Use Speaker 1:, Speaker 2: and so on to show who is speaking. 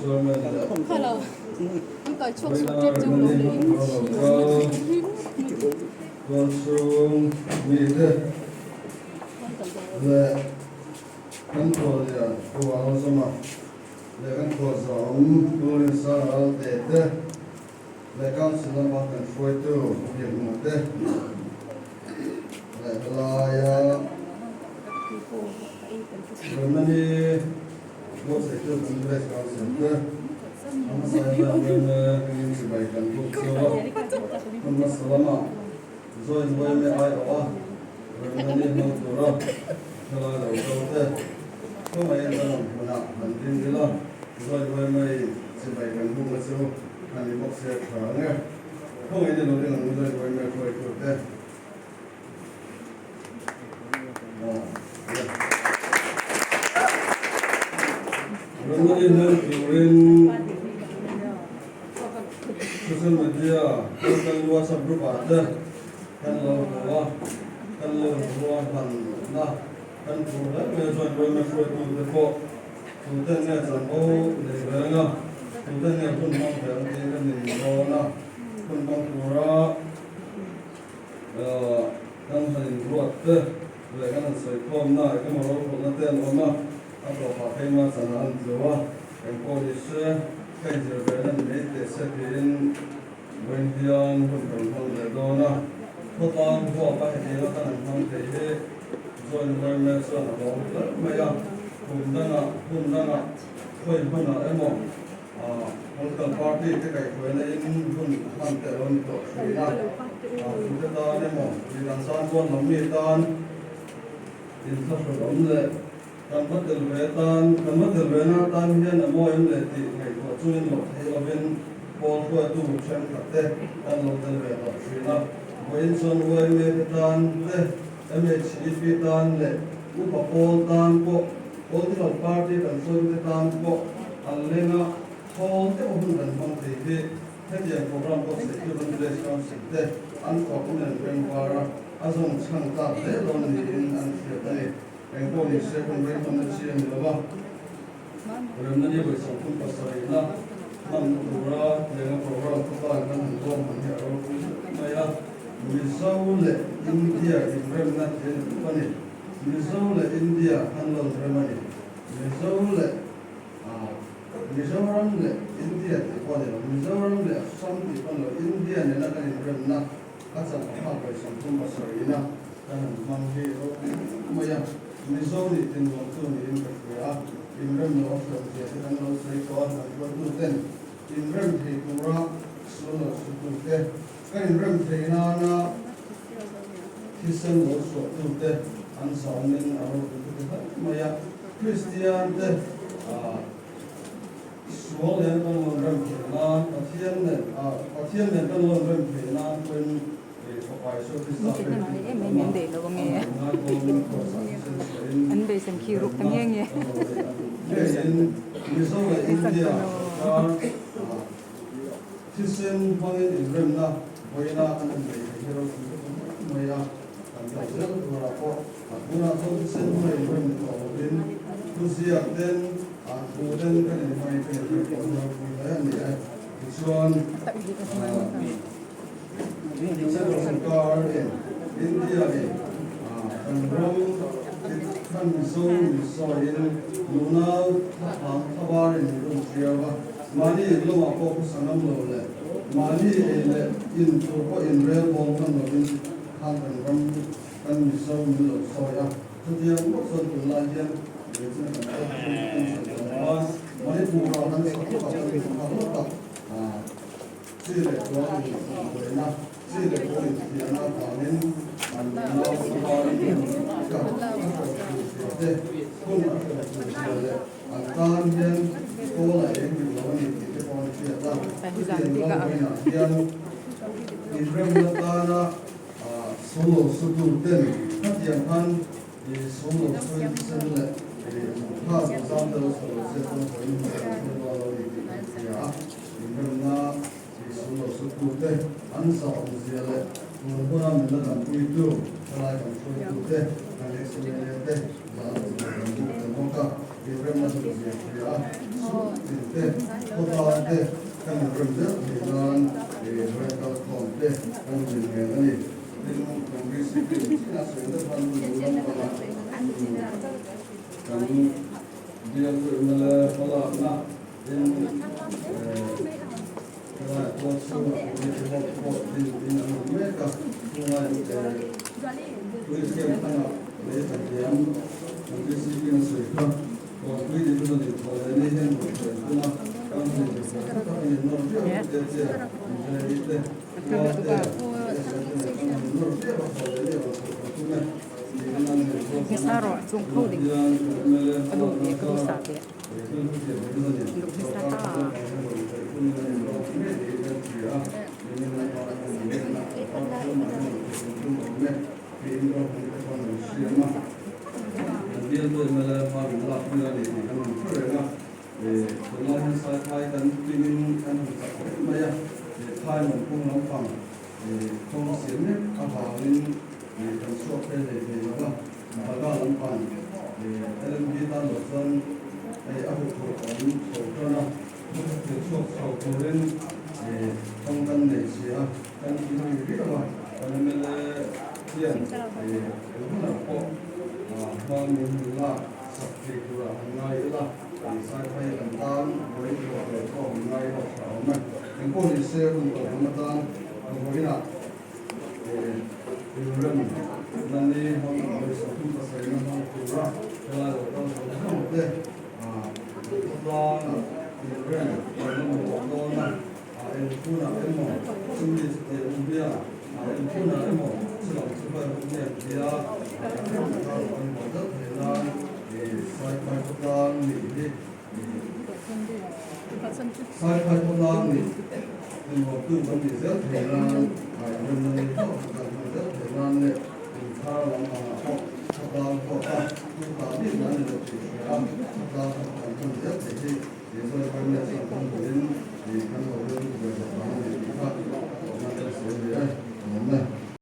Speaker 1: Chairman leh Vawiina Remna Ni hmang tura lo kal tualchhung mite leh kan khuallian Pu Alzawma leh kan khualzawm Pu Rinsanga Ralte te leh Council lama kan hruaitu Pu Biaknunga te leh helaia Remna Ni buatsaihtu kan Village Council te a hmasa in ram rem hmingin chibai kan buk chu a, hun hmasa lamah Join Boyme aiawh a Remna Ni hmang tura thalai lo kal te khawngaihin kan awm hmunah han ding ila Join Boyme in chibai kan bukna chu han ni bawk se tha ang e. Khawngaihin i lo ding ang u Join Boyme hruaitu te. Ramri hmang turin social media kaltlang WhatsApp group ah te kan lo hmu a, kan lo ruahman na kan hmuh hle mai a chuan Burma hruaitute pawh tuten nge chanvo nei ve ang a, tuten nge hun hmang ve ang tih kan inrawn a, hun hmang tura Kan han inruat te leh kan han sawikhawmna eng emaw rokhawlhna te an awm a, a tawpah phei hma chana an tlo a, eng pawh ni se ka inzir ve na ni mai teh se tiin vawiin hian hun kan hmang leh dawn a, khawtlang huapa hetianga kan han hmang thei hi join Verme chuan a lawm hle mai a, kum dangah hun dangah khawi hmunah emaw Political party te kaihhruaina in hun a hman te a lo ni tawh thin a, tute tan emaw mi dang tan chuan lam mi tan inthlahrun awm leh kan va tel ve tan kan va tel ve na tan hian a mawi em leh tih ngaihtuah chungin loh theih lovin pawl hruaitu thenkhat te kan lo tel ve tawh thin a, vawiin chuan yma te tan te MHEP tan leh upa pawl tan pawh Political party kan hruaitute tan pawh an leng a, thawl deuh hun kan hmang thei hi hetiang program pawh Sehturan Village Council te an fak in an beng var a, a zawng chhan tlak hle dawn niin an hriat a ni. Eng pawh ni se hun rei hmanna chi a ni lo a, remna ni vawi 37 na hmanna tura lenga program khawpa kan han bawm han hi a ropui zet mai a, Mizo leh India inremna thil a ni. Mizo leh India an lo rem a ni. Mizo leh Mizoram leh India tih pawh a ni lo. Mizoram leh Assam tih pawh a ni lo. India nena kan inremna a chang a vawi 37 ina kan han hmang hi ropui mai a. Mizo nih tinnuamtu niin ka hria a, inrem loh a hriat zia te kan lo sawi tawh a, kan hruaituten inrem thei tura sul lo sutute Ka inrem thei nana thisen lo chhuahtute an zaumin a ropui ka ti hle mai a. Kristiante sual nen kan lo inrem theih nan, Pathian nen Pathian nen kan lo inrem theih nan pawhin Fapa Isua Krista pek hi kan awm a, amah inngaitlawmin Krawsah thisen chhuahin inremna kan lo nei a nih ngeiin Mizo leh India sawrkar Thisen hmangin inremna vawiina an han nei thei hi ropui ka ti mai mai a, kan kal zel turah pawh a tunah chuan thisen hmanga inrem ni tawh lovin thuziak ten ah thu ten kan inhmangin kan inrem tawh hi ropui hle a ni e. Tichuan Central Sorkar in India in kan ram kan Mizo misawiin nunau thlaphang thlabarin min rawn hriau a, Mahni in lamah pawh khawsa ngam lo leh mahni ei leh in tur pawh in rel bawm ngam lovin khan kan ram kan Mizo min lo sawi a. Chutiang ngawt chuan tunlai hian Lehchina kan pawh thung kan sawi tawh khan Manipur-ah kan chak lawk a, kan inthla lawk a, chi leh tual in buaina, chi leh tual inthiahna avangin an nau thlavârin ka a hrawh tur zia te, hun a hrawh tur zia leh An tan hian kawl a eng rih lo a ni tih te pawh an hriat a. Chutiang ram vawiinah hian inremna tana sul lo su tur ten khatiang khan sul lo suin sen leh kha zam te lo chho lo se chuan vawiin hmun kan thleng dawn lo a ni tih kan hria a. Inremna sul lo su tu te an zah awmzia leh tun huna min la dampuitu thalai kan hruaitu te kan ex-MLA te zah awmzia kan buk ta bawk a. inremna hlut zia hria a, chhungtin te, khawtlang te kan inrem zel theih nan ren kalkhawm te kan hun inngen a ni. Tin, kan VCP chin a sawi deuh khan hun duh lampangah kan bial chu mla hmalakna tin helai tual chhungah committee hall pawh din in an awm mek a, chunglai police camp thangah lei tla hniam kan VCP in a sawi kha Kawnpui division in thaw leh ni hian rawn sawi tum a, kan hun inzir fel tak tak in innawr viau a te che inzei te khua te SL te nen kan han innawr viau a thaw leh ni rawn sawi kan tum e tiin an han ruahman a, tunah hian kan mla hmalakna zarah Thilthusiam division in sorkar thawk ang hian rawn sawi tumin an inruat ngei niin kan hria a, nimin atanga kan inrinna sorkar chhungah hian rawn sawi kan tum awm e tiin ruahman te pawh an rawn siam a. Kan bialtu mla hma min lak pui a ni tih kan han hre reng a, tunlai hian Saiphai kan tuiin kan han chak reng mai a, phai lawngpung lampang kawng siam mek avangin kan chhuak phei hlei thei lo va, Baga lampang LMB tan loh chuan hei a huphurh awm chho tan a, thil chhuak chho turin kawng kan nei si a, kan tih riau a, kan mla hian Eng hunah pawh hma min lak sak thei turah han ngai ila, Saiphai kan tan buai tur leh pawh han ngai ila tha awm e. Eng pawh ni se hun tawh lam atan ka vawiinah inrem na ni hmang vawi 37 na hmang tura helai lo kal zawng zawng te khawtlangah inrem kan mamawh dawn a. A engphunah emaw chumi chutiang awm hian a engphunah emaw chulak chu hruai hun hi an ti a, a hrem taka kan buai deuh theih nan Saiphai khawtlang nih hi Saiphai khawtlang nih inruattu kan nih zel theih nan a inremna ni hlauh han kan hman zel theih nan leh inthar lam angah pawh khawtlang huapa tu ta bik nan ni lo tih hria a khawtlang huapa kan hman zel theih hi Mizoram ram hian.